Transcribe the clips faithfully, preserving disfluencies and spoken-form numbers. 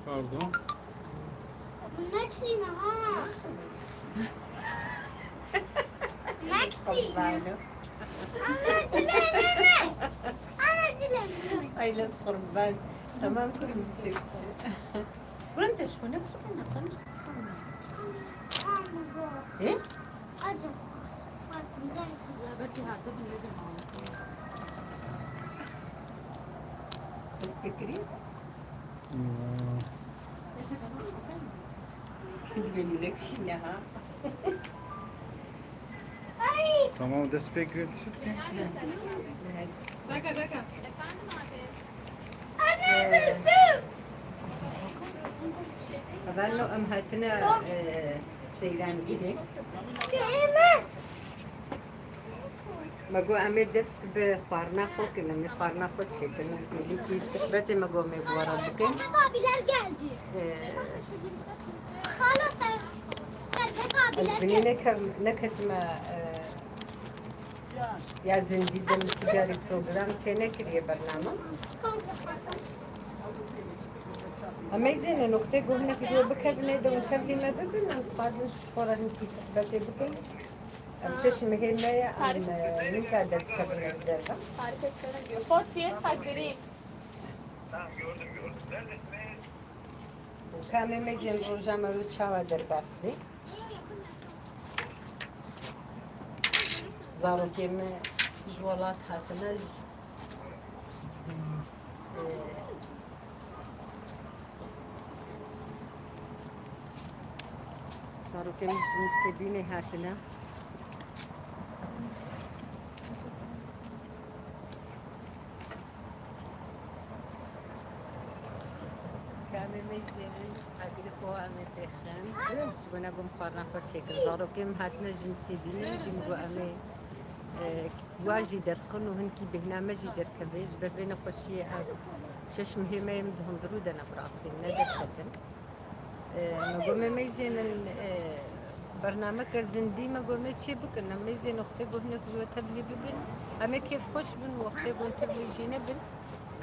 Pardon. Bu Nexine ha. Nexine. Ana dileme. Ana dileme. Ay, les qurban. Tamam, kurum bir şey. Buranın teşkine kurum, tamam. Tamam. E? Acı. Belki hadi bunu bir Dest pê kirî? Hmm. Belli şine ha. Tamam, dest pê kirî dişit ki. Daka, daka. Hevalno em hatine, e, seyran bîne. Me got em ê dest bi xwarina xwe kin, em ê xwarina xwe çêkin. Hêlîkî sohbetê me got em ê bi we re bikin. Abiler geldi. Ee, Hala sen, sen de abiler geldi. Ez binê nekem-, neketime, e, ya zindî de min ticarî program çê nekiriye bername. Em ê zêne noxtê got hinek ji we bikevine de hûn tevlî me bibin, em dixwazin ji xwe re hinkî sohbetê bikin. Ev şeş mehê me ye, em, e, nika derdikevin ji derve. Tarif etsene diyor. Ford Fiesta gri. Û kamê me zên roja me wê çawa derbas bê. Zarokê me ji welat hatine, e, Zarokê min ji Nisêbînê hatine. Kamê me zênin, agirê xwe em ê pêxin. Ji bo ne got em xwarina xwe çêkin. Zarokê min hatine ji Nisêbînê, jî min got em ê, e, Wa jî derxin û hinkî bêhna me jî derkeve. Ji ber vê nexweşiyê ev şeş mehê me yê min di hundirû de ne, bi rastî ne derketin. E, me got me meyzênin, e, bernameke zindî me got me çê bikin. Em meyzên wextê got hinek ji we tevlî bibin. Em ê kêfxweş bin û wextê got tevlî jî nebin.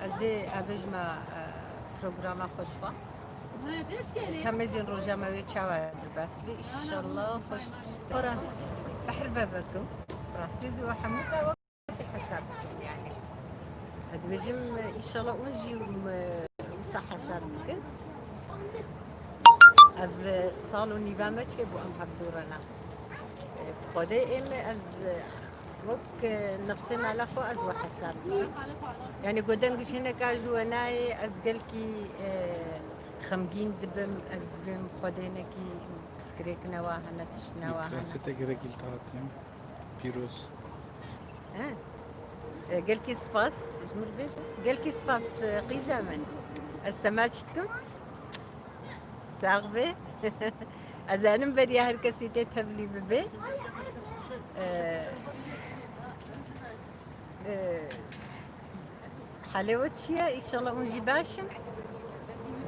Ez ê avêjime, e, programa xwe ji xwe. Ka mezin roja me wê çawa derbas be, înşallah xweş. Xora behr vevekim. Rastî zî we hemû ka wek hesab bikin yani. Ez dibêjim, înşallah hûn jî, e, wisa hesab dikin. Ev, e, sal û nîva me çêbû em hevdû re ne. E, bi Xwedê ê me ez, e, Wek, e, nefsê mala xwe ez we hesab dikim. Yani got deng ji hineka ji we nayê, ez gelkî, e, xemgîn dibim, ez dibêm Xwedê nekî pirsgirêk newa hene, tişt newa hene. Îtirasê te gelek îltihat in. Pîroz. He. E, gelkî spas, ji min re bêje. Gelkî spas, e, qîza min. Ez te maç dikim. Sax be. Ez zanim beriya her kesî tê tevlî bibe. Ee, e, halê we çi ye? Înşallah hûn jî baş in.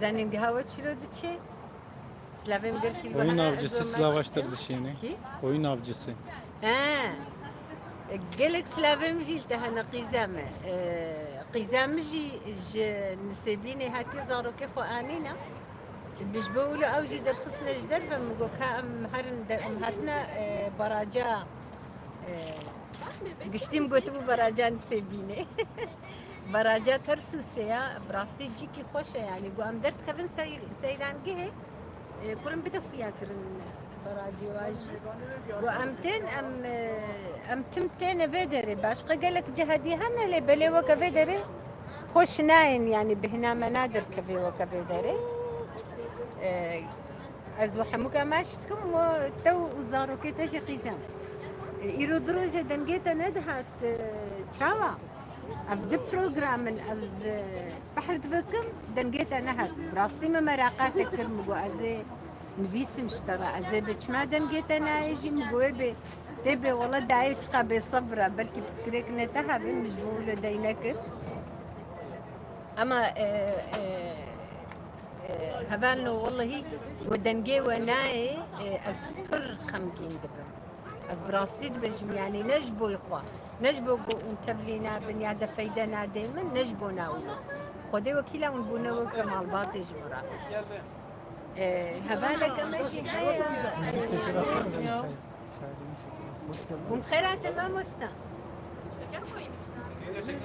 Zanîngeha we çilo diçe? Silavê min gelkî. Oyun avcısı silav aştir dişêne. Kî? Oyun avcısı. He. Gelek silavê min jî li te hene qîza me. Ee, qîza min jî ji Nisêbînê hatiye zarokê xwe anîne. Ji bo wilo ew jî derxistine ji derve, min got ka em herin de, em hatine, e, baraca, e, giştî min gotibû baraca Nisêbînê. Baraca Tersûsê ya, bi rastî cîkî xweş e, yanî got em derdikevin sey-, seyrangehê, e, kurin bide xuya kirin barajê wa jî. Got em tên, em, e, em tim têne vê derê, başqa gelek cihedî hene lê belê weke vê derê xweş nayên, yanî bêhna me naderkeve weke vê derê. E, ez we hemûka maç dikim, we te û zarokê te jî qîzan. E, îro du roje dengê te nedihat, e, çawa? Ev du program in, ez, e, behr divekim, dengê te nehat. Bi rastî min meraqate kir, min got ez ê nivîsim ji te re, ez ê biçima dengê te nayê jî, min got wê bê, tê bê wele dayê çiqa bêsebir e, belkî pirsgirêk ne te hebin, min ji bo wilo dey nekir. Ema, e, e, e, hevalno, wellehî, got dengê we nayê, e, ez pir xemgîn dibim. Ez bi rastî dibêjim, yanî ne ji bo xwe, ne ji bo ku hûn tevlî nabin ya de feyde nadê min, ne ji bo na wilo. Xwedê wekîla hûn bûne weke malbatê ji bo re. Ee, hevaleke me jî heye. Hûn xêr hatin mamosta.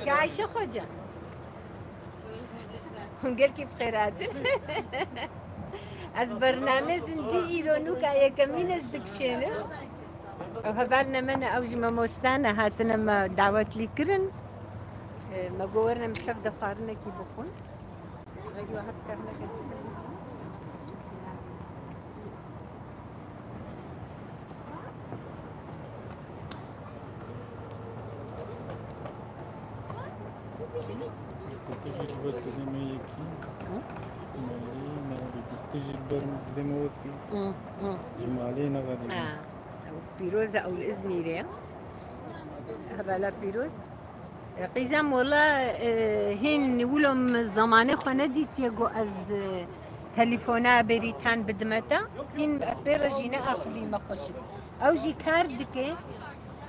Ka Ayşe Xoca. Hûn gelkî bi xêr hatin. Ez bername zindî îro nûka yekemîn ez dikişênim. Ew hevalne me ne, ew jî mamosta ne, hatine me dawetlî kirin. E, me got werin em şev de xwarinekî bixwin. Ew jî we hev kevneke. Ji ku tu jî li ber dilê me yekî. Hı? Merî, merî, tu jî li ber dilê me wekî. Hı, hı. Ji malê ne xerîbî. Ha, ew Pîroz e, ew li Îzmîrê ye. Hevala Pîroz. E, qîzem, wela, e, hîn wilo min zemanê xwe nedîtiye ku ez, e, telefona berî ten bidime te. Hîn ez pê re jî neaxivîme xweşik. Ew jî kar dike.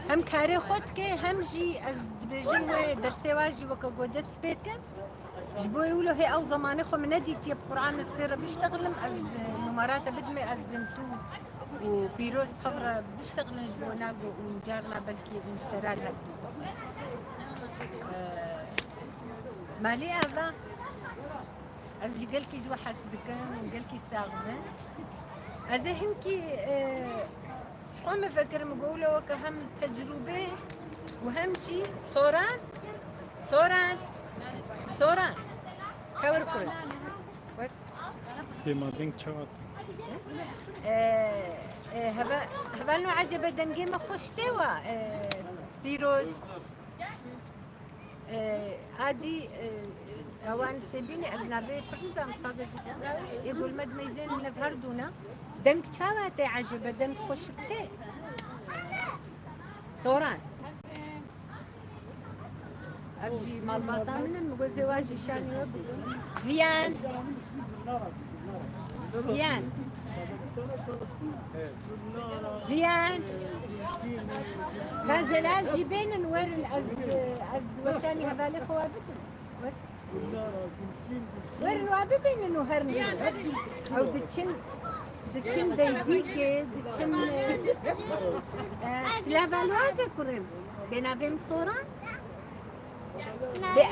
Hem karê xwe dike, hem jî ez dibêjim wê dersê wa jî weke ku dest pê ke. Ji bo wilo hê ew zemanê xwe min nedîtiye, bi Quran ez pê re biştexilim, ez, e, numara te bidime, ez bim tu û Pîroz bi hev re biştexilin ji bo nago û carna belkî hûn sera li hev dû bixwin. E, malê eva, ez jî gelkî ji we hez dikim û gelkî sax bin. Ez ê hinkî, e, Ji xwe me vekirim, got wilo weke hem tecrûbe û hem jî Soran, Soran, Soran. Kewir kurin. Wek. Hêma deng çawa te? E, e, heve-, hevalno ecebe dengê me xweş tê wa, e, Pîroz. Ee, adî, e, ewan Sebînê, ez navê pir nizam, sadece ê gul me dimeyzên nev her dûna. Deng çawa tê ecebe, deng xweşik tê. Soran. Ev jî malbata min in, min got zêwa jî şanî we bikin. Viyan. Viyan. Viyan. Ka Zelal jî bênin werin, ez, ez weşanî hevalê xwe wa bidim. Wer. Werin wa bibînin û herin. Ew diçin, diçin deydîkê, diçin, e, e, silava li wa de kurim. Bê navê min Soran. Navê,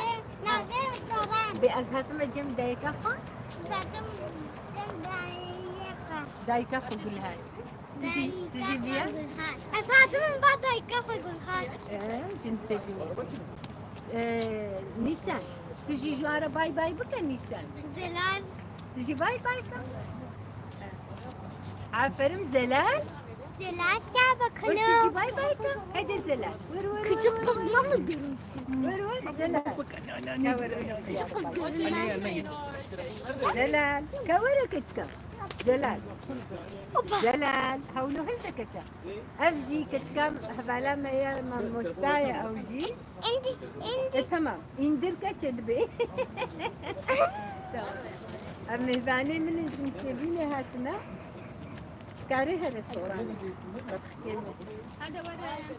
navê Soran. Bê ez hatime cem dayika xwe. Zaten cem dayika xwe. Dayika xwe Gulhar. Tu jî, tu jî viya? Ez hatime ba dayika xwe Gulhar. Ee, jin sevîne. Ee, Nîsan, tu jî ji wan re bay bay bike Nîsan. Zelal. Tu jî bay bay ke. Aferin Zelal. Zelal gel bakalım. Wer, tu jî bay bay ke. Hadi Zelal. Wer, wer, wer, wer. Küçük kız nasıl görünsün? Wer, wer, Zelal. Küçük kız görünmez. Zelal. Ka were keçika. Zelal. Hopa. Zelal. Hewlo hilde keça. Ev jî keçika hevala me ye, mamosta ye ew jî. Indi, indi. E, tamam. Îndir keçe dibe. Tamam. Ev mêvanê min in, jin Sevînê hatine. Karê here Soran.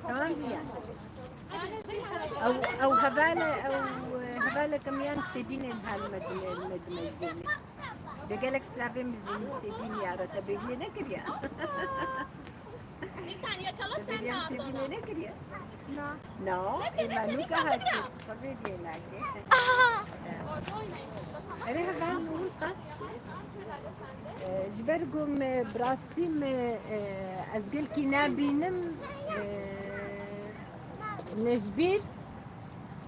Tamam diye. Ew, ew hevala, ew, e, hevala kemiyan Sebînê hal me dime, me dime zînê. De gelek slavê min jin Sebînê ya re te bêriye nekiriye. Nîsan, yakala sen de. Bêriye Sebînê nekiriye. Na. Na, ne çe, ne çe, Nîsan, hatiye. Xwe bêriye nake. Aha. Erê heval min qas. E, ji ber ku me bi rastî me, e, ez gelkî nabînim, e, me ji bîr.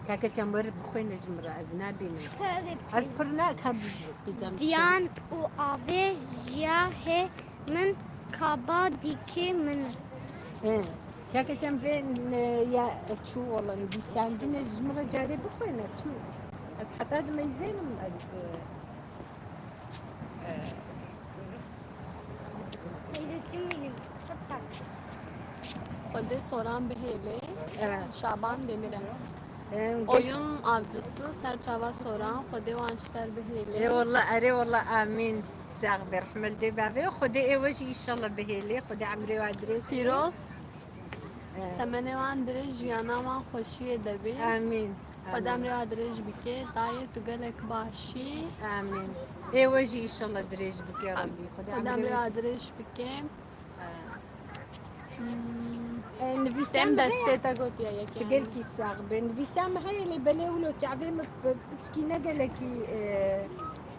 Kake çem wer bixwîne ji min re, ez nabînim. Qise ez ê bixwînim. Ez pir ne, ka bi-, bizem. Viyan û avê jiya hê min kaba dîkê min. He. Kake çem vê ne ya çû, wala nivîsandine ji min re carê bixwîne, çû. Ez heta dimeyzênim, ez, e, Teyze, şimdi çok tatlı. Xwedê Soran bihêlê. Evet. Şaban Demirel. Em, geç- Oyun avcısı, ser çava Soran, Xwedê wan ji te re bihêlê. Ê wallah, erê wallah, amîn. Sax be, rehmet dê bavê. Xwedê ê we jî înşallah bihêlê. Xwedê emrê we dirêj kê. Pîroz. Temenê wan dirêj, jiyana wan xweşiyê de bê. Amîn. Xwedê emrê wa dirêj bike. Dayê, tu gelek baş î. Amîn. Ê we jî înşallah dirêj bike Rabbî. Xwedê emrê wa dirêj bike. E, nivîsa min heye. Destê te gotiye yekê. Tu gelkî sax be. Nivîsa min heye lê belê wilo çavê min pi-, piçkî ne gelekî, e,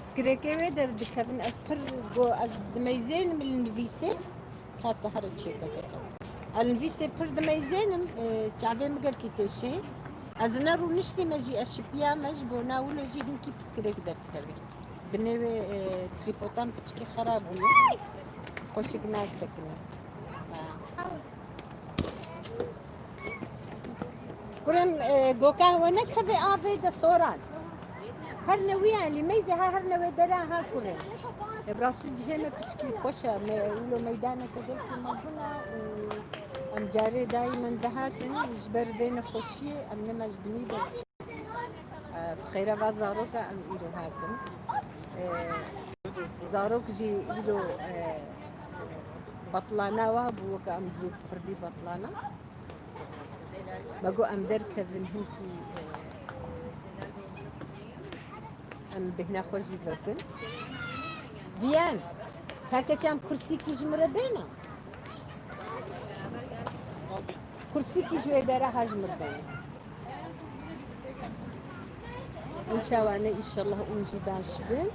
piskirêkê wê derdikevin. Ez pir go-, ez dimeyzênim li nivîsê. Hata here çêke keçe. Ez nivîsê pir dimeyzênim, e, çavê min gelkî têşê. Ez ne rûniştîme jî, ez şipiya me ji bona wilo jî hinkî piskirêk derdikevin. Binê wê, e, trîpodan piçkî xerab bûye. Xweşik nasekine. Ha. Kurem, e, goka we nekeve avê de soran. Her newî ya lîmeyzê ha, her newê dera ha kurem. E, bi rastî cihê me piçkî xweş e. Me, wilo meydaneke gelkî mezin e û em carê dayîmen dihatin ji ber vê nexweşiyê em nema ji binî de. E, bi xêra va zaroka em îro hatin. E, zarok jî îro, e, betlana wa bû, weke em dibê bi firdî betlana. Me got em derkevin hinkî, e, em bêhna xwe jî vekin. Viyen, heke çem kursîkî ji min re bêne. Kursîkî ji wê dera ha ji min re bêne. Hûn çawa ne, înşallah hûn jî baş bin.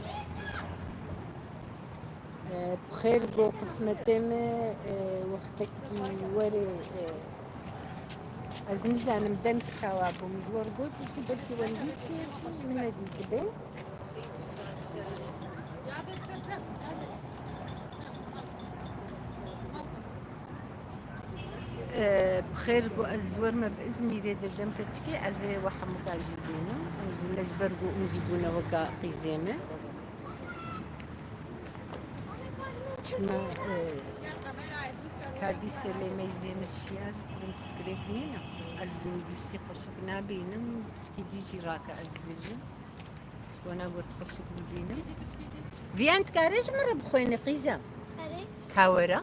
E, bi xêr go qismetê me, e, wextekî were, e, ez nizanim deng çawa bûm ji we re got jî, belkî we nivîsiye jî min nedîtibe. E, bi xêr go ez werme bi Îzmîrê de cem keçikê, ez ê we hemûka jî bînim. Ez ne ji ber go hûn jî bûne weka qîzê me. Çima, e, kadîse lê meyzê min şiyar, min piskirêk nîne. Ez nivîsî xweşik nabînim, piçkî dî jî rake ez dibêjim. Ji bona got xweşik bibînim. Viyan dikare ji min re bixwêne qîza? Erê. Ka were?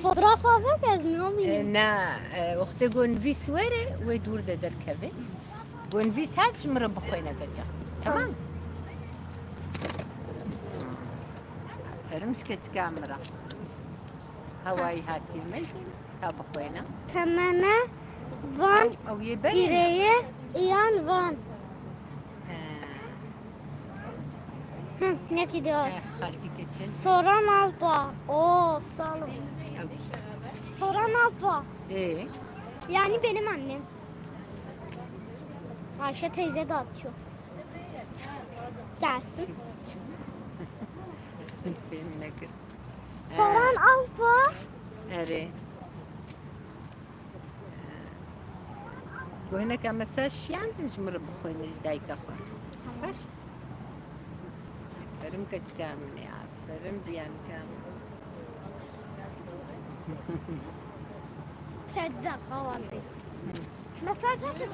Fotoğrafa bak, ez namînim. E, na, e, wextê go nivîs were, wê dûr de derkeve. Go nivîs hat ji min re bixwêne keça. Tamam. Aferin ji keçika min re. Hewayî hatiye me jî, ka bixwêne. Temene van. Ew, ew yê berê ne? Tireye iyan van. He. Hı, ne ki diyor? He, xaltî keçin. Soran Alpa. Oo, sağ olun. Ew. Soran Alpa. Ee? Yani benim annem. Ayşe teyze dağıtıyor. Gelsin. Fêm nekir. Soran Alpa. Erê. Go hineka mesaj şiyandin ji min re bixwîne ji dayika xwe. Baş. Aferin keçika min ê, aferin viyanika min. Sedda qawatê. Mesaj hate.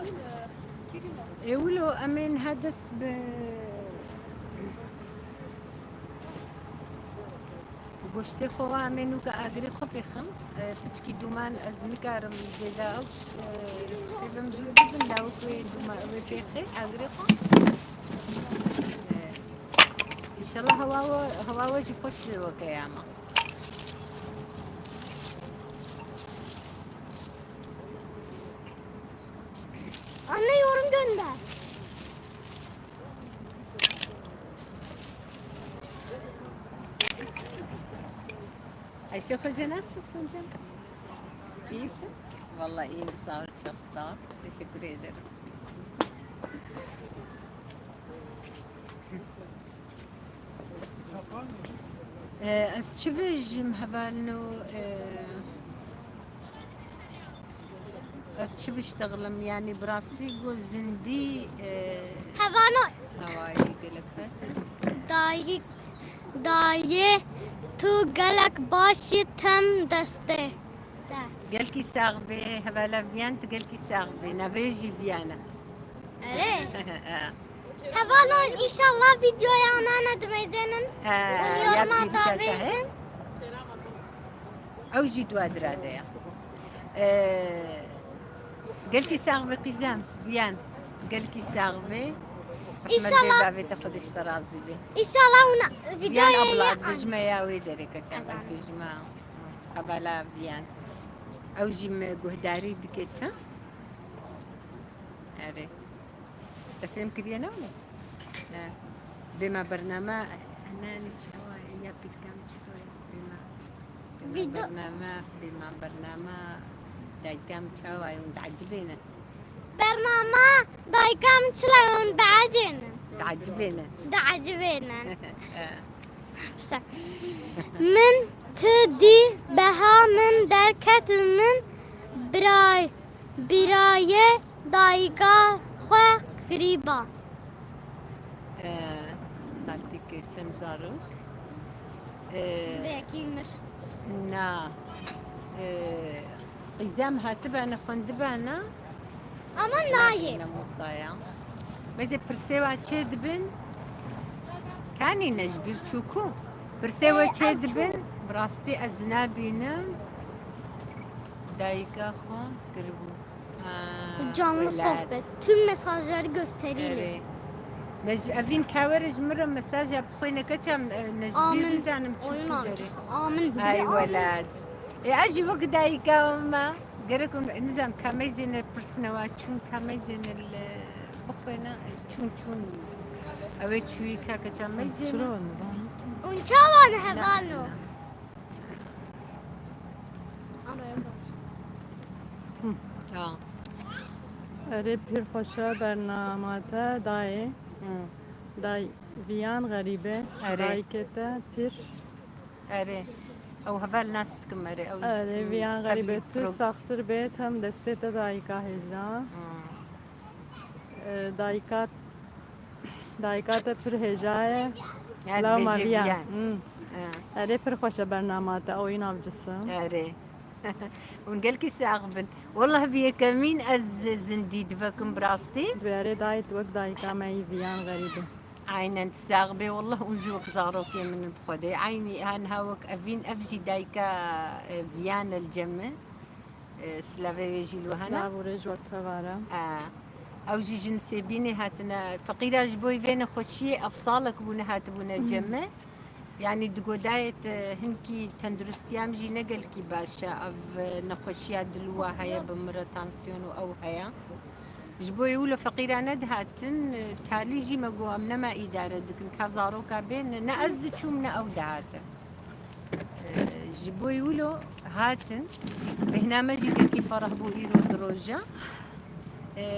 Ê wilo em ê niha dest bi goştê xwe wa em ê nûke agirê xwe pêxim. E, piçkî dûman ez nikarim zêde ew, e, pê bim dûr bibin, lawik wê dûma wê pêxê agirê xwe. E, înşallah hewa we, hewa we jî xweş bê weke ya me. Anne, yorum gönder. Ayşe Hoca, nasılsın canım? İyisin? Vallahi iyiyim, sağ ol, çok sağ ol. Teşekkür ederim. E, ez çi bêjim hevalno, e, ez çi biştexlim, yani bi rastî go zindî, e, hevano, hewayî gelek hate. Dayê, dayê tu gelek başî tem destê te. Gelkî sax bê, hevala viyan tu gelkî sax bê, navê jî viyan e. Erê. Hevalon, înşallah videoya anana dimeyzênin. He, û ya yoruma dîrîka te he? Davêjin. Ew jî dua dira de ye. Ee, gelkî sax be qîzem, Viyan. Gelkî sax be. Hikmet bê, bavê te Xwedê ji te razî be. Înşallah hûn Viyan videoya abla, ye dibêjime ya wê derê keçem, ez dibêjime hevala Viyan. Ew jî me guhdarî dike te. Erê. Te fêm kiriye ne wile? Ne. Bêma bername, ne, ne çawa ya pîrka min çi ye? Bêma, bêma Video- bername, bêma bername dayika min çawa ye, hûn diecibêne. Bername dayika min çi ye, hûn diecibêne. Diecibêne. Diecibêne. He. Min tu dî beha min derket min biray. Birayê dayika xwe qirîba. Ee, xaltîk çend zarok? Ee, Vekî mir. Na. Ee, qîzem hatibene xwendibene. Ama nayê. Namusaya. Mezê pirsê wa çê dibin. Kanî ne ji bîr çûku. Pirsê we Ee, çê ev dibin. Bi rastî ez nabînim. Dayika xwe kiribû. Ha, Canlı welat. Sohbet. Tüm mesajları gösterelim. Erê. Ne ji evîn kawere ji min re mesaja bixwîne keçam, e, ne ji bîr Amin. Nizanim çûkî derê. Amin. Ay welat. E, ez jî wek dayika me. Gerek hûn, nizam, ka meyzêne pirsine wa çûn, ka meyzêne li bixwîne, çûn, çûn. Ew ê çûyî ka keçam meyzêne. Çira nizam. Hûn çawa ne hevalno? Hı. Ha. Erê pîr xweşe bernama te dayê. Hı. Day Viyan xerîbe. Erê. Dayikê te pîr. Erê. Ew heval nas dikim erê. Ew Erê Viyan xerîbe tu saxtir bê tem destê te dayika hêja. Hı. E, dayika, dayika te pir hêja ye. Ya, Lawma dibêje Viyan. Viyan. Hmm. Ha. Erê, pir xweş e bernama te, ew îna bi cis e. Erê. Hûn gelkî sax bin. Wallah bi yekemîn ez zindî divekim bi rastî. Divê erê dayê tu wek dayika me yî Viyan xerîbî. Aynen, sax bê, wallah hûn jî wek zarokê min in bi Xwedê. Eynî ha niha wek evîn, ev jî dayika, e, Viyan e li cem me. E, silavê wê jî li we hene. Silav û rêj we tevare. E, ew jî jin Sêbînê hatine. Feqîra ji bo vê nexweşiyê ev salek bû nehatibûne cem me. Yanî digo dayê te hinkî tenduristiya min jî ne gelkî baş e. Ev, e, nexweşiya dil û wa heye, bi min re tansiyon û ew heye. Ji bo wilo feqîra nedihatin, e, talî jî me got em nema îdare dikin. Ka zaroka bên, ne ez diçûm ne ew dihate. Ji bo wilo hatin. Bêhna me jî gelkî fereh bû îro di roja.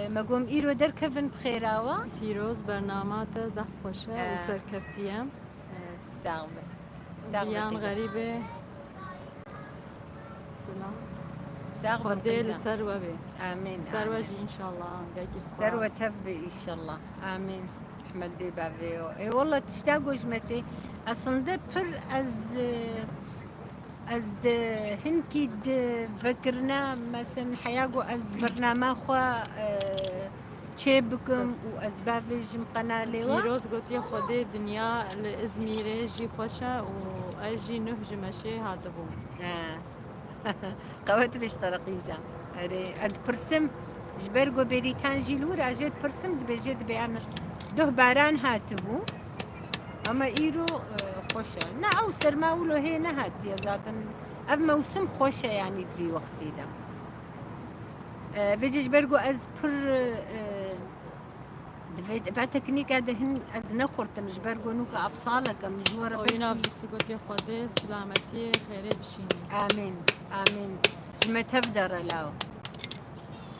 Me got em îro derkevin bi xêrawa. Pîroz, bernama te zehf xweş e û serkeftî ye. Sax be. Sax be. Yan xerîbê. Silam. Sax be. Xwedê li ser we bê. Amîn. Ser we jî înşallah. Gelkî spas. Ser we tev be înşallah. Amîn. Rehmet dê bavê yo. Ê wela tişta ku ji me tê. Aslında pir ez, e, ez di hinkî di vekirina, mesen heya ku ez bernama xwe, e, çê bikim û ez bavêjim qenalê we. Pîroz gotiye Xwedê dinya li Izmîrê jî xweş e û ez jî nuh ji meşê hatibûm. He. Qewet bêj te re qîza. Erê, ez dipirsim, ji ber ku bêrîtan jî li wir e, ez jê dipirsim, dibêje, dibê em doh baran hatibû. Ama îro, e, xweş e. Ne ew serma wilo hê nehatiye zaten. Ev mewsim xweş e, yanî di vî wextî de. E, vêce ji ber ku ez pir, e, Divê, va teknîka de hin ez nexurtim, ji ber ku nûka ev salek e, min ji we re Oyuna belkî bîsî gotiye Xwedê silametiyê xêrê bişînî. Amîn, amîn. Ji me tev de re law.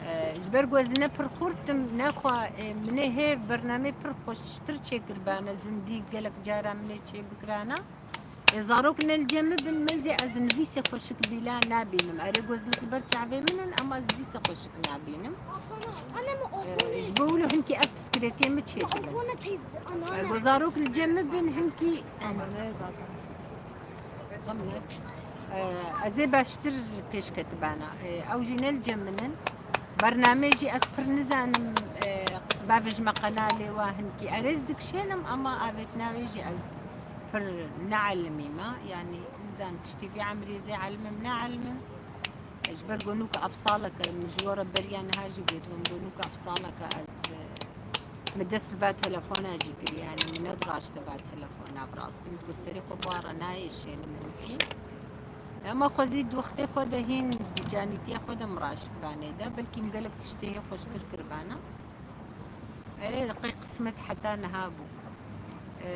E, ji ber ku ez ne pir xurt im, nexwe, e, min ê hê bernameyê pir xweştir çêkiribane, zindî gelek cara min ê çêbikirana. E, zarok ne li cem min bin, meyzê ez nivîsê xweşik bîla nabînim. Erê, gozlik li ber çavê min in, ama ez dîse xweşik nabînim. E, ji bo wilo hinkî ev piskirêkê min çêdibin. E, ku zarok li cem min bin, hinkî, e, ez ê baştir pêş ketibana. E, ew jî ne li cem min in. Bernamê jî ez pir nizanim, e, bavêjime qenalê wa hinkî. Erê, ez dikişênim, ama avêtina wê jî ez pir neelimî me, yanî nizanim piştî vî emrê zê elimim neelimim. Ji ber gonûka efsaleke min ji we re beriya niha jî gotibûm, gonûka efsaleke ez, e, min dest li va telefona jî kiriye, yanî min nediraşte va telefona, bi rastî min digot serê xwe bi wa re nayê şênim mimkîn. Ema xwezî di wextê xwe de hîn di canîtiya xwe de min raştibanê de, belkî min gelek tiştê hê xweştir kiribana. Ê, qey qismet heta niha bû. Ê,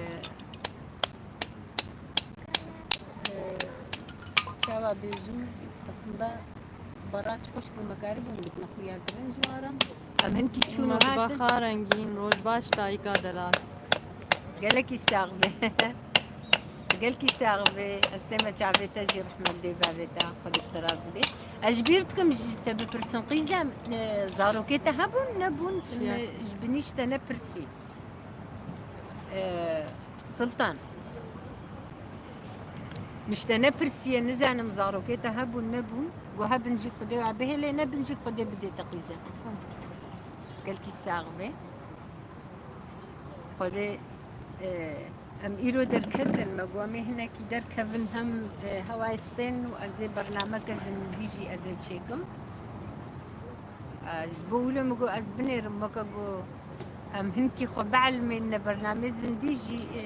ê, çawa bêjim, aslında Berat xweş bû, me karibûn bidine xuya kirin ji wan re. Em hinkî çûn û hatin. Matbaxa rengîn, roj baş dayika delal. Gelekî sax be. Gelkî sax be, ez tê me çavê te jî rehmet dê bavê te, Xwedê ji te razî be. Ez ji bîr dikim ji te bipirsim, qîzem, e, zarokê te hebûn, nebûn, Çiye? Me ji binî ji te nepirsî. E, Sultan. Min ji te nepirsiye, nizanim zarokê te hebûn, nebûn. Got hebin jî Xwedê we bihêlê, nebin jî Xwedê bidê te qîzem. Tamam. Gelkî sax be. Xwedê, e, em îro derketin, me got em ê hinekî derkevin, hem, e, hewayê stên û ez ê bernameke zindî jî ez ê çêkim. E, ji bo wilo min got ez binêrim, weke got em hinkî xwe bielimîne bernameyê zindî jî, e,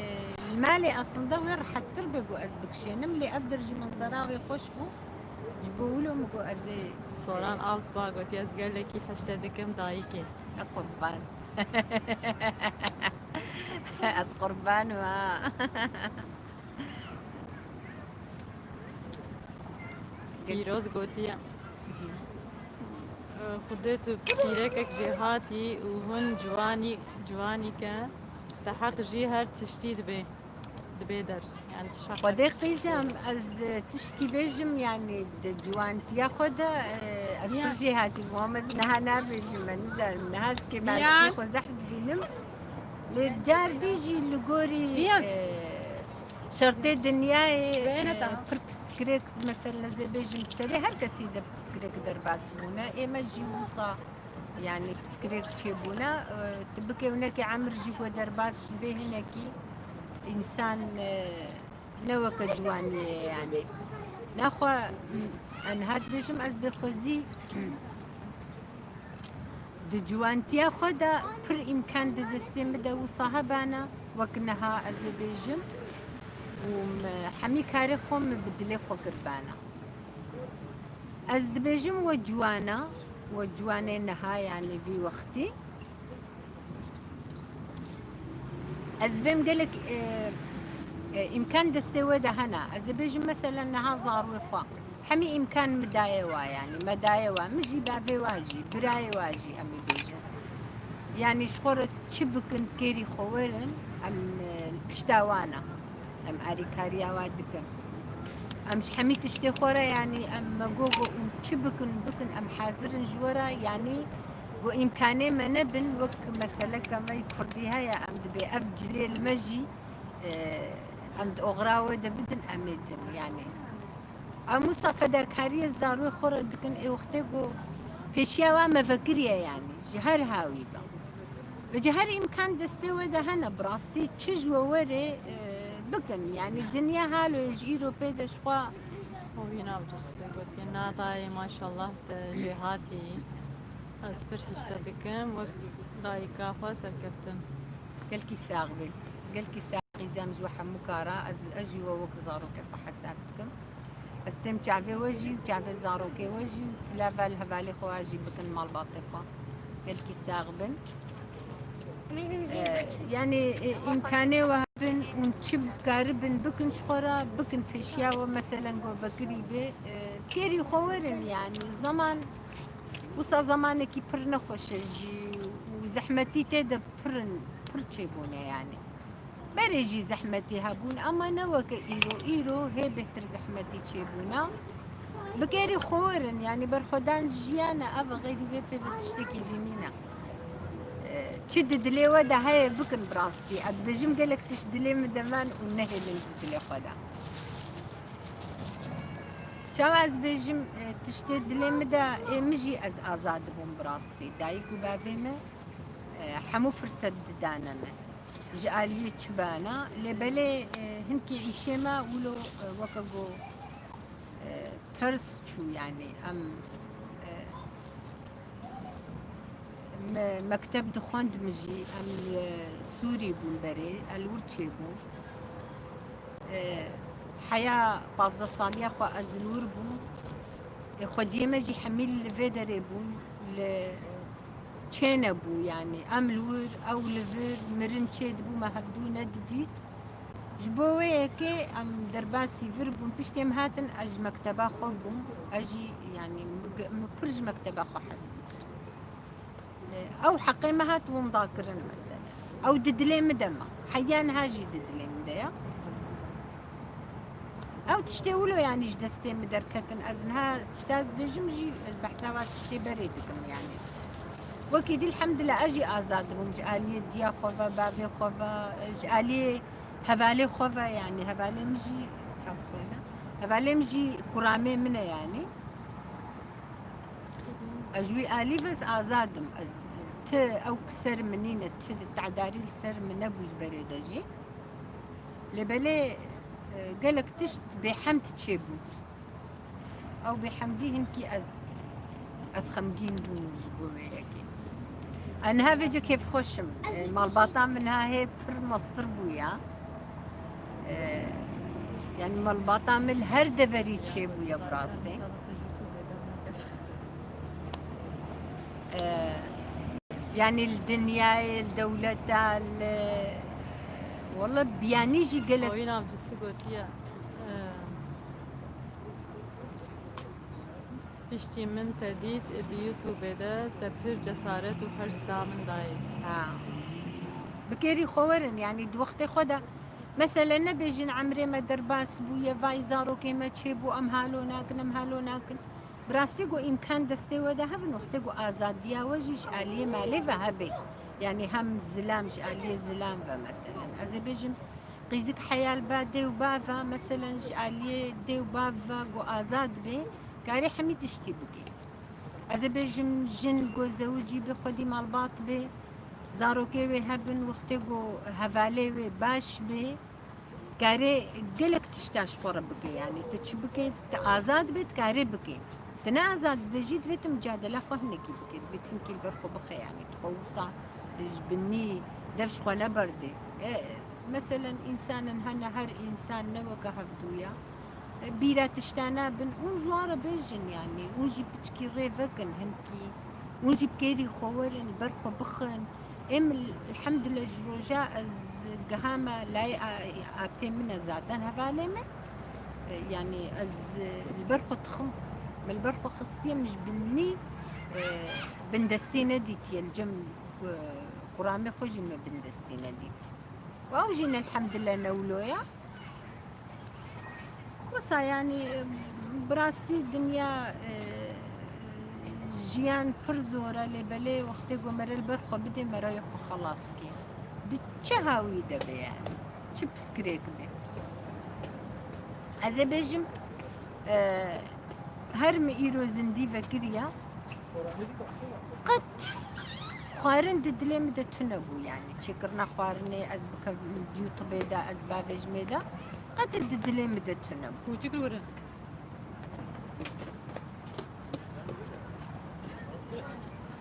li malê aslında wê rehettir be got ez bikişênim, lê ev der jî menzera wê xweş bû. Ji bo wilo min got ez ê Soran Alp va gotiye, ez gelekî hişte dikim dayikê. E, qurban. Ez qurban wa. Pîroz gotiye. Xwedê tu pîrekek jêhatî û hûn ciwanî, ciwanî ke te heq jî her tiştî dibê, dibê der. Yani tişa Xwedê qîzem, ez, e, tiştkî bêjim, yani di ciwantiya xwe de, e, ez Ya. pir jêhatî bûm, ez niha nabêjim, me nizanim, niha ez kêmasî Ya. xwe zehf dibînim. Lê car dî jî li gorî, Ya. e, şertê dinyayê, Bêne e, ta. pir piskirêk, mesela ez ê bêjim, serê her kesî de piskirêk derbas bûne. Ê me jî wisa Yani piskirêk çêbûne, e, tu bikê winekê emir jî ku derbas ji bê hinekî însan, e, ne weke ciwaniyê ye yani. Nexwe, m, niha dibêjim ez bê xwezî di ciwantiya xwe de pir îmkan di destê min de wisa hebana, wek niha ez ê bêjim û min hemî karê xwe min bi dilê xwe kiribana. Ez dibêjim we ciwana, we ciwanê niha, yani vî wextî. Ez bêm gelek, e, e, îmkan destê we de hene. Ez ê bêjim mesela niha zarwê xwe. Hemî îmkan min daye wa, yani me daye wa. Min jî bavê wa jî, birayê wa jî em ê bêjin. Yani ji xwe re çi bikin kêrî xwe werin, em, e, li pişta wan e. Em alîkariya wa dikin. Em ji hemî tiştê xwe re, yanî em me got, got hûn çi bikin, bikin, em hazir in ji we re, yanî got îmkanê me nebin, wek meseleke me yê kurdî heye, em dibê ev cilê li me jî, e, em di oxira we de bidin, em ê din, yanî. Em wisa fedakariyê zarokê xwe re dikin, ê wextê ku pêşiya wan me vekiriye, yanî ji her hawî be. Ve ji her îmkan destê we de hene, bi rastî çi ji we were, e, bikin. Yanî dinya halo ye ji îro pê de ji xwe. Û wî nav destê gotiye, na dayê maşallah te jêhatî. Ez pir hişte dikim, wek dayika xwe serkeftin. Gelkî sax bî. Gelkî sax bî, qîzem ji we hemû kara. Ez, ez jî we wek zarokê xwe hesab dikim. Ez têm çavê we jî û çavê zarokê we jî û silava li hevalê xwe jî bikin malbatê xwe. Gelkî sax bin. E, yani, e, îmkanê we hebin û çi karibin bikin ji xwe re, bikin pêşiya we, meselen, ku vekirî bê, e, kêrî xwe werin, yani, zaman, wisa zamanekî pir nexweş e jî û zehmetî tê de pir in, pir çêbûne, yani. Berê jî zehmetî hebûn, ama ne weke îro. Îro hê bêhtir zehmetî çêbûna. Bi kêrî xwe werin, yanî berxwedan jiyan e, ev e, xeyrî vê pê ve tiştekî dî nîne. E, çi di dilê we de heye bikin bi rastî. Ez dibêjim gelek tişt dilê min de man û nehêlin di dilê xwe de. Çawa ez bêjim, e, tiştê dilê min de, ê min jî ez azad dibûm bi rastî. Dayik û bavê me, e, hemû firset didane me. ji aliyê çi bana. Lê belê, e, hinkî îşê me wilo, e, weke go, e, ters çû, yanî em, e, me mekteb dixwendim jî, em li Sûrî bûn berê, ez li wir çêbûm. E, heya pazdeh saliya xwe ez li wir bûm. Ê xwediyê me jî hemî li vê derê bûn, li çê nebû, yanî em li wir, ew li vir, mirin çê dibû, me hevdû nedidît. Ji bo wê yekê em derbasî vir bûn, piştê em hatin, ez ji mekteba xwe bûm, ez jî, yanî min pir ji mekteba xwe hez dikir. Ew heqê me hat winda kirin mesela. Ew di dilê min de ma. Heya niha jî di dilê min de ya. Ew tiştê wilo, yanî ji destê min derketin. Ez niha tişta ez dibêjim jî, ez behsa wa tiştê berê dikim, yanî. Wekî dî elhamdülillah ez jî azad bûm ji aliyê diya xwe ve, bavê xwe ve, ji aliyê hevalê xwe ve, yanî hevalê min jî, ka bixwîne. Hevalê min jî kuramê min e, yanî. Ez ji wî alî ve ez azad im. Ez, ti ew ki ser min nîne, ti tedarî li ser min nebû ji berê de jî. Lê belê, e, gelek tişt bêhemd çêbû. Ew bêhemdî hinkî ez, ez xemgîn bûm ji bo wê yekê. Ez niha vêce kêfxweş im. E, malbata min niha hê pir mestir bûya. E, yanî malbata min li her deverî çêbûye bi rastî. E, yanî li dinyayê, li dewleta, li, wele biyanî jî gelek. Oyun avcısı gotiye. E, Piştî min te dît di YouTubeê de, te pir cesaret û hers da min dayê. Ha. Bi kêrî xwe werin, yanî di wextê xwe de, mesele nebêjin emrê me derbas bûye, vay zarokê me çêbû, em halo nakin, em halo nakin. Bi rastî ku îmkan destê we de hebin, wextê ku azadiya we jî ji aliyê malê ve hebe. Yanî hem zilam, ji aliyê zilam ve meselen. Ez ê bêjim, qîzik heya li ba dê û bav e, meselen ji aliyê dê û bav ve ku azad bê, karê hemî tiştî bike. Ez ê bêjim, jin ku zewicî bê, xwedî malbat bê, zarokê wê hebin, wextê ku hevalê wê baş bê, karê gelek tişta ji xwe re bike, yanî tu çi bike, tu azad bê, tu karê bike. Tu ne azad bê jî, divê tu micadela xwe hinekî bike, divê tu hinkî li ber xwe bixe, yanî tu xwe wisa ji binî dev ji xwe neberdê. E, meselen, însanin hene, her însan ne weke hevdû ya. E, bîra tişta nabin, hûn ji wan re bêjin, yanî hûn jî piçkî rê vekin, hinkî hûn jî bi kêrî xwe werin, li ber xwe bixin. Êm, elhamdülillah, ji roja ez gihame layê a-, apê min e zaten hevalê me. E, yanî ez, e, li ber xwe dixim. Min li ber xwe xistiye, min ji binî, e, bindestî nedîtiye. Li cem, e, quramê xwe jî min bindestî nedît. Û ew jî ne elhamdülillah ne wilo ya. Wisa, yanî, bi rastî dinya, e, jiyan pir zor e, lê belê wextê ku mere li ber xwe bidê, merayê xwe xelas kê. Di çi hawî de be, yanî? Çi piskirêk be? Ez ê bêjim, e, her min îro zindî vekiriya, qet xwarin di dilê min de tune bû, yanî çêkirina xwarinê, ez bikevim YouTubeê de, ez bavêjimê de, qet di dilê min de tune bû. Kûçik li wir e.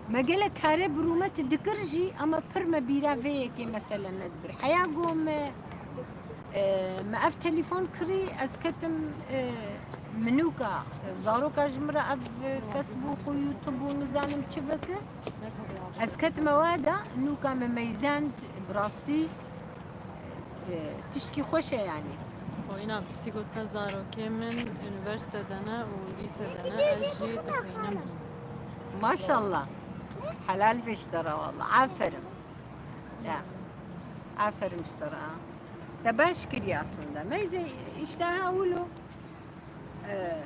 Me gelek karê bi rûmet dikir jî, ama pir me bîra vê yekê mesele nedibir. Heya ku me, e, me ev telefon kirî, ez ketim, e, min nûka, e, zaroka ji min re ev, e, Facebook û YouTube û nizanim çi vekir. Ez ketime wa de, nûka me meyzend, bi rastî, e, tiştkî xweş e, yanî. Oyna pisî gote, zarokê min unîversîte de ne û lîse de ne, ez jî dixwînim. Maşallah. Helal be ji te re, wallah. Aferin. Ya. Aferin ji te re, ha. Te baş kiriye aslında. Meyze, işte, ha, wilo. E,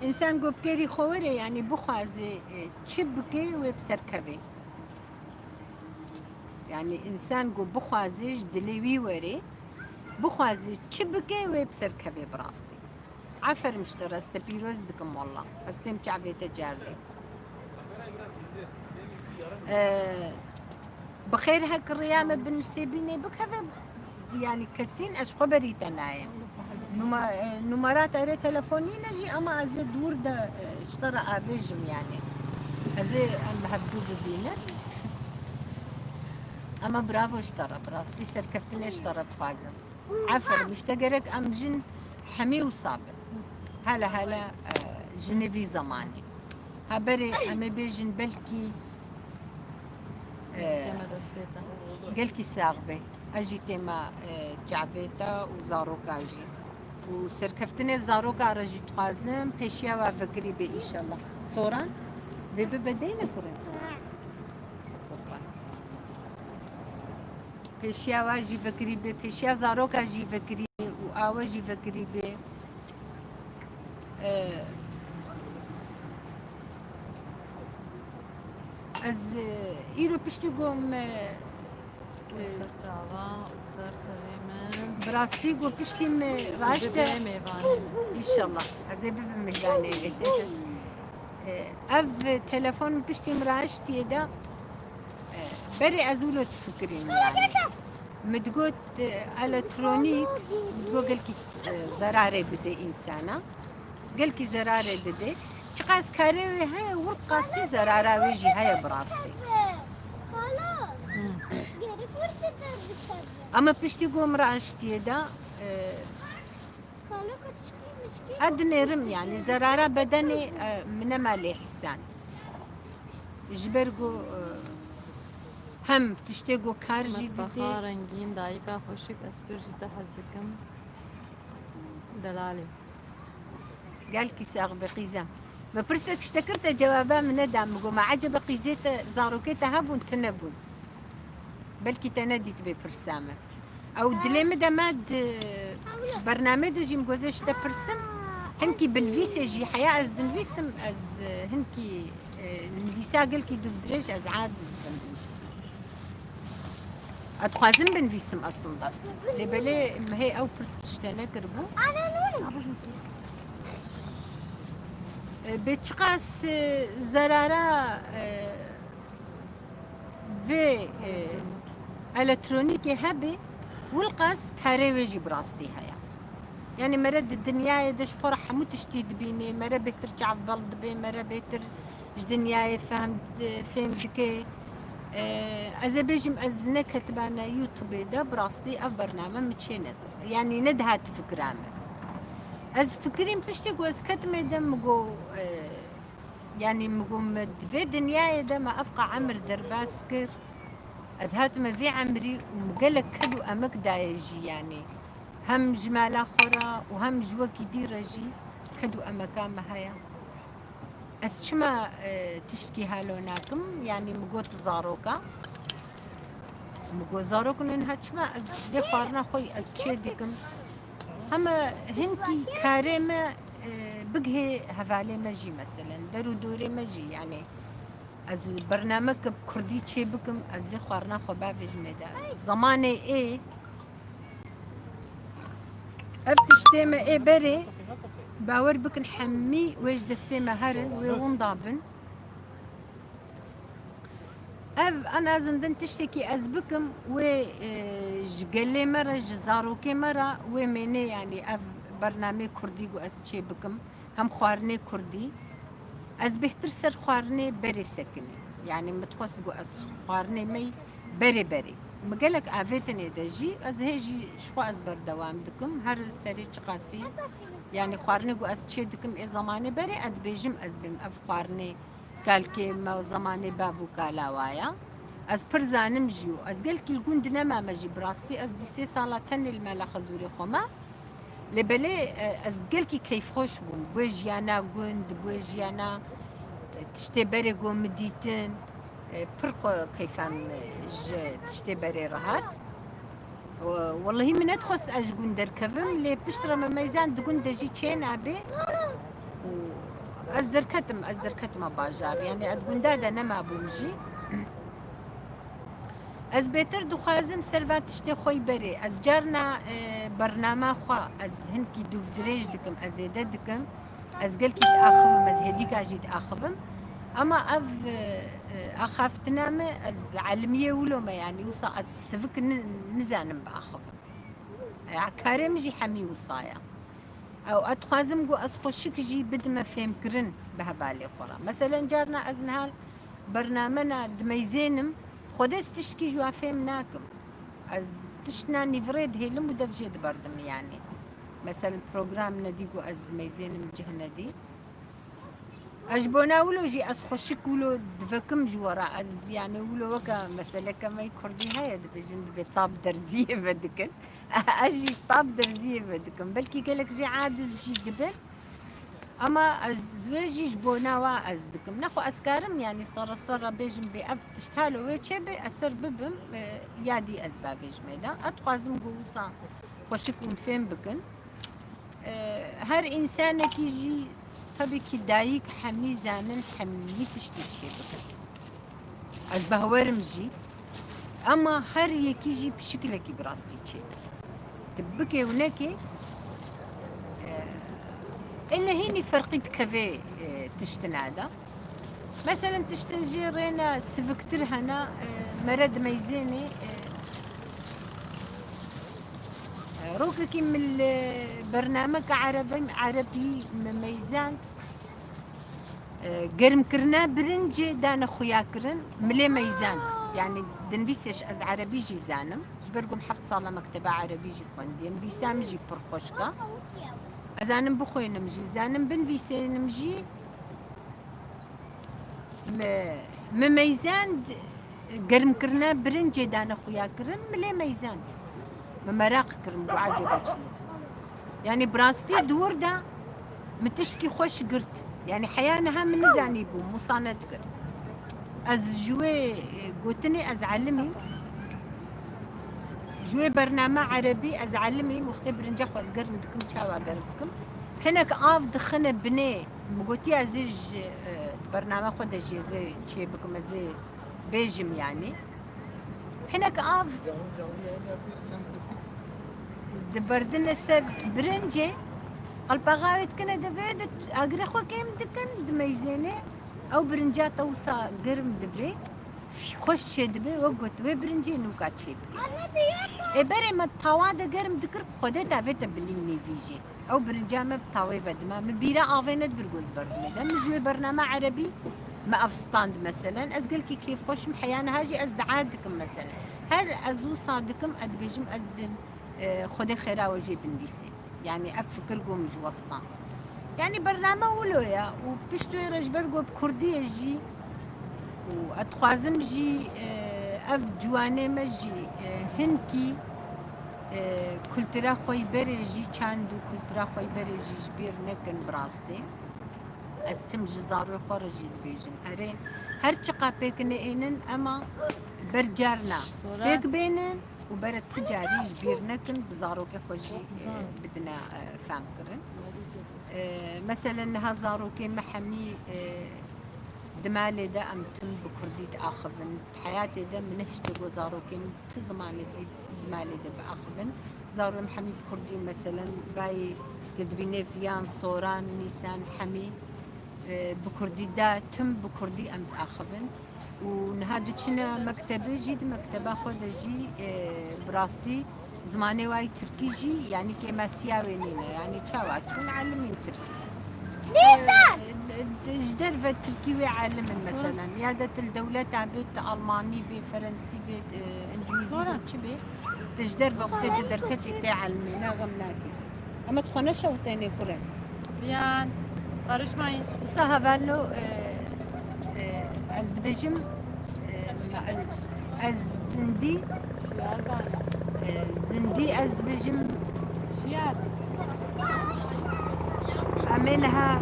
însan ku bi kêrî xwe were, yanî bixwaze, e, çi bike, wê bi ser keve. Yanî însan ku bixwaze ji dilê wî were, bixwaze çi bike, wê bi ser keve bi rastî. Aferin ji te re, ez te pîroz dikim, wallah. Ez têm çavê te cardê. E, Bi xêr hek riya me bin Sêbînê bikeve, yanî kesîn ez xwe berî te nayêm. Numa-, e, numara te rê telefonî ne jî, ama ez ê dûr de, e, ji te re avêjim yanî. Ez ê em bi hevdû bibînin. Ama bravo ji te re, bi rastî serkeftinê ji te re dixwazim. Aferin, işte gerek em jin hemî wisa bin. Hele hele, e, jinê vî zemanî. Ha berê em ê bêjin belkî, e, Tême destê te. Gelkî sax be. Ez jî têma, e, çavê te û zaroka jî. Û serkeftinê zaroka re jî dixwazim, pêşiya we vekirî bê înşallah. Soran, vê bibe deyne kurê. Pêşiya we jî vekirî bê, pêşiya zaroka jî vekirî bê û awe jî vekirî bê. E, ez, e, îro piştî got me, e, Ser çava, ser serê me. Bi rastî got piştî me raşte. Bibê mêvanê. Înşallah. Ez ê bibim mêvanê. E, ev telefon piştî min raştiye de. Berê ez wilo difikirîm yanî. Min digot, e, elektronîk, min digot gelkî, e, zerarê dide însana. Gelkî zerarê dide. Çiqas karê wê heye, wilqasî zerara wê jî heye bi rastî. Ama piştî got min raştiye de, e, Ez dinêrim, yanî zerara bedenê, e, min nema lê hîsan. Ji ber ku, e, hem tiştê ku kar jî didê. Metbexa rengîn, dayika xweşik, ez pir ji te hez dikim. Delalê. Gelkî sax be qîzem. Me pirsek ji te kir, te cewaba min neda. Min got, me ecebe qîzê te, zarokê te hebûn, tune bûn. Belkî te nedîtibê pirsa min. Ew dilê min de me di bernamê de jî min got ez ji te pirsim. Hinkî binivîsê jî heya ez dinivîsim, ez, e, hinkî, e, nivîsa gelkî dûvdirêj ez aciz dibim. Ez dixwazim binivîsim aslında. Lê belê min hê ew pirs ji te nekiribû. E, bê çiqas, e, zerara, e, vê, e, elektronîkê hebe, wilqas karê wê jî bi rastî heye. Yanî mere di dinyayê de ji xwe re hemû tiştî dibînê, mere bêhtir çavbel dibê, mere bêhtir ji dinyayê fehm, fêm dike. E, ez ê bêjim, ez neketibane YouTubeê de, bi rastî ev bername min çê nekir. Yanî nedihat fikira min. Ez fikirîm piştî ku ez ketime de min got, e, Yanî min got, min di vê dinyayê de me evqa emir derbas kir. Ez hatime vê emrî û min gelek ked û emek daye jî, yanî hem ji mala xwe re û hem ji wekî dî re jî ked û emeka me heye. Ez çima, e, tiştkî halo nakim? Yanî min got zaroka. Min got, zarok niha çima ez vê xwarina xwe ez çê dikim? Hema hinkî karê me, e, bigihê hevalê me jî, meselen, der û dorê me jî, yanî ez bernameke bi kurdî çê bikim, ez vê xwarina xwe bavêjim ê de. Zemanê ê, ev tiştê me ê berê, bawer bikin hemî wê ji destê me herin, wê winda bin. Ev en azından tiştekî ez bikim, wê, e, ji gelê me re, ji zarokê me re, wê mênê, yanî ev bernameyê kurdî ku ez çê bikim, hem xwarinê kurdî. Ez bêhtir ser xwarinê berê sekinî. Yanî min dixwest ku ez xwarinê me yî berê berê. Min gelek avêtin ê de jî, ez hê jî ji xwe ez berdewam dikim. Her serê çiqasî, yanî xwarinê ku ez çê dikim ê zemanê berê, ez dibêjim ez bêm ev xwarinê Kalkê me û zemanê bav û kala wa ya. Ez pir zanim jî û ez gelkî li gund nemame jî, bi rastî ez dî sê sala tenê li mela xezûrê xwe me. Lê belê, e, ez gelkî keyfxweş bûm. Bi wê jiyana gund, bi wê jiyana, e, tiştê berê ku min dîtin, e, pir xwe keyfa min ji tiştê berê re hat. Wellehî min nedixwest ez ji gund derkevim, lê piştre me meyzand di gund de jî çênabê û ez derketim, ez derketime bajar. Yanî ez di gunda de nemabûm jî. Ez bêtir dixwazim ser van tiştê xwe yî berê. Ez carna, e, bernama xwe, ez hinkî dûvdirêj dikim, ez zêde dikim. Ez gelkî diaxivim, ez hêdîka jî diaxivim. Ama ev, e, Axaftina me, ez elimiyê wilo me, yanî wisa ez sivik ni-, nizanim biaxivim. Ya, karê min jî hemî wisa ye. Ew, ez dixwazim ku ez xweşik jî bidime fêmkirin bi hevalê xwe re. Meselen, carna ez niha bername na dimeyzênim, xwedê ez tiştkî ji wan fêm nakim. Ez tiştna nîvirê dihêlim û dev jê diberdim, yanî. Meselen, program nedî ku ez dimeyzênim cih nedî. Ez ji bona wilo jî ez xweşik wilo divekim ji we re. Ez, yanî, wilo weke meseleke me kurdî heye, dibêjin, dibê tab derziyê vedikin. Ez jî tab derziyê vedikim. Belkî gelek jê aciz jî dibin. Ama ez wê jî ji bona wa ez dikim. Nexwe ez karim, yanî, sere sere bêjim bê ev tişt halo wê çêbe, ez ser bibim, e, ya dî ez bavêjimê de. Ez dixwazim ku wisa xweşik hûn fêm bikin. E, her însanekî jî, tabii ki, dayik hemî zanin, hemî tiştî çê bikin. Ez behwerim jî. Ama her yekî jî pişikilekî bi rastî çê dike. Tu bikê û nekê, e, ele hînî ferqî dikeve, e, tiştina de. Meselen, tiştin jê rêne siviktir hene, e, mere dimeyzênê, e, e, rokekî min li bernameke erebe-, erebî me meyzand, e, germkirina birincê dane xuyakirin, milê meyzand. Yanî dinivîsê, ez erebî jî zanim. Ji ber ku min heft sala mekteba erebî jî xwendiye. Nivîsa min jî pir xweşik e. Ez zanim bixwînim jî, zanim binivîsênim jî. Me, me meyzand, germkirina birincê dane xuyakirin, milê meyzand. Me meraq kirin, got, ecêba çi ye? Yanî bi rastî di wir de min tiştkî xweş girt. Yanî heya niha min nizanîbû, musanet kir. Ez ji wê, e, gotinê ez elimîm. Ji wê bername erebî ez elimîm, wextê birinca xwe ez germ dikim, çawa germ dikim? Hinek av dixine binê. Min gotiye ez ê ji, e, bername xwe de jî ez ê çê bikim, ez ê bêjim, yanî. Hinek av diberdine ser birincê, qelpaxa wê dikine, di vê de agirê xwe kêm dikin, dimeyzêne. Ew birinca te wisa germ dibe, xweş çê dibe, wek got, wê birincê nûka çê dike. Ê berê me tawa de germ dikir, xwedê te vê te bilî nêvî jê. Ew birinca me bi tawê vedime. Min bîra avê nedibir ku ez berdimê de. Min ji wê bername erebî me ev stand meselen. Ez gelkî kêfxweş im, heya niha jî ez dua dikim meselen. Her ez wisa dikim, ez dibêjim ez bi, e, Xwedê xêra we jê binivîsê. Yanî ev fikir ku min ji we stand. Yanî bername wilo ye û pişt wê re ji ber ku bi kurdî ye jî û ez dixwazim jî, e, ev ciwanê me jî, e, hinkî, e, kultura xwe yî berê jî, çand û kultura xwe yî berê jî ji bîr nekin bi rastî. Ez tim ji zaroyê xwe re jî dibêjim. Erê, her çiqa pêk nêênin, ema ber carna pêk bênin û bere ti carî ji bîr nekin, bi zarokê xwe jî, e, bidine, e, fehmkirin. E, meselen niha zarokê me hemî, e, di malê de em tim bi kurdî diaxivin. Di heyatê de min nehişte ku zarokê min ti zimanê dî di malê de biaxivin. Zaroyê min hemî bi kurdî, meselen, bayê te dibîne viyan, soran, nîsan, hemî, e, bi kurdî de, tim bi kurdî em diaxivin. Û niha diçine mektebê jî, di mekteba xwe de jî, e, bi rastî zimanê wayî tirkî jî, yanî kêmasiya wê nîne. Yanî çawa çûn elimîn tirkî. Nîsan! E, e, ji derve tirkî wê elimin meselen. Ya de til dewleta bê, ti almanî bê, ferensî bê, e, îngilîzî bê, çi bê. Ti ji derve wextê tu derketî tê elimê, ne xem nakî. Ema tu xwe neşewitênê kure. Yan, karışmayın. Wisa hevalno, e, e, ez dibêjim, e, ez zindî, e, zindî ez dibêjim. Em ê niha,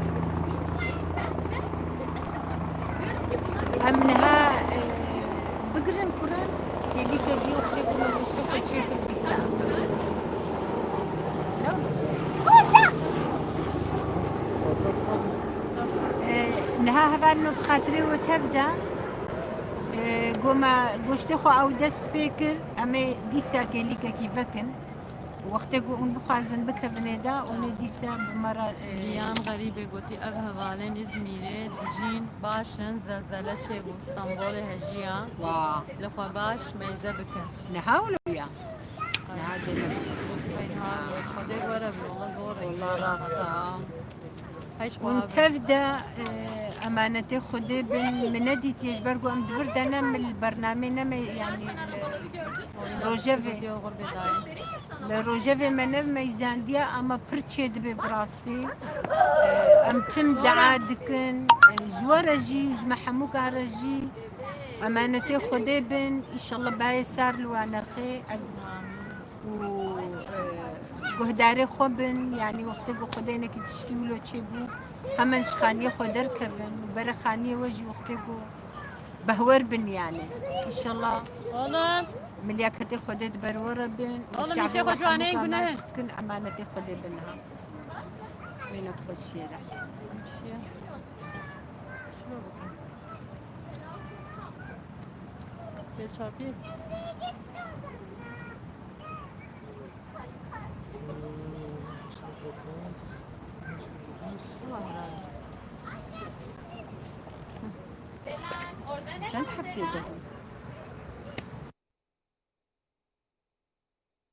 em niha, e, bigirin kure, kêlîkekî û xêkine goştê xwe çêkir dîsa. E, niha hevalno bi xatirê we tev de, e, goma goştê xwe ew dest pê kir, em ê dîsa kêlîkekî vekin. Wextê ku hûn bixwazin bikevin êda, hûn ê dîsa bi me re, e, Giyan Xerîbê gotî, ev hevalên Îzmîrê dijîn, baş in, zelzele çêbû, Stenbolê hejiya. Wa. Li xwe baş meyze bikin. Niha wilo ya. Niha dene. Xwedê were bi, wala zor e. Wala rast e. Hûn tev de, e, emanetê Xwedê bin, min nedîtiye, ji ber ku em di vir de ne, min li bernamê ne me, yanî li rojevê, li rojevê me ne meyzandiye, ama pir çê dibe bi rastî. E, em tim dua dikin, e, ji we re jî û ji me hemûka re jî emanetê Xwedê bin, înşallah bayê sar li wan nexê, ez û, e, guhdarê xwe bin, yanî wextê ku Xwedê hinekî tiştî wilo çêbû, hemen ji xaniyê xwe derkevin û bere xaniyê we jî wextê ku behwer bin yanî. Înşallah. Oğlum. Milyaketê Xwedê di ber we re bin. Oğlum, îşê xwe ji wan ê gune. Dikin emanetê Xwedê bin ha. Mîna xweşiyê re. Şiya. Şuna bakın. Pêl çarpî. Çend heftê de?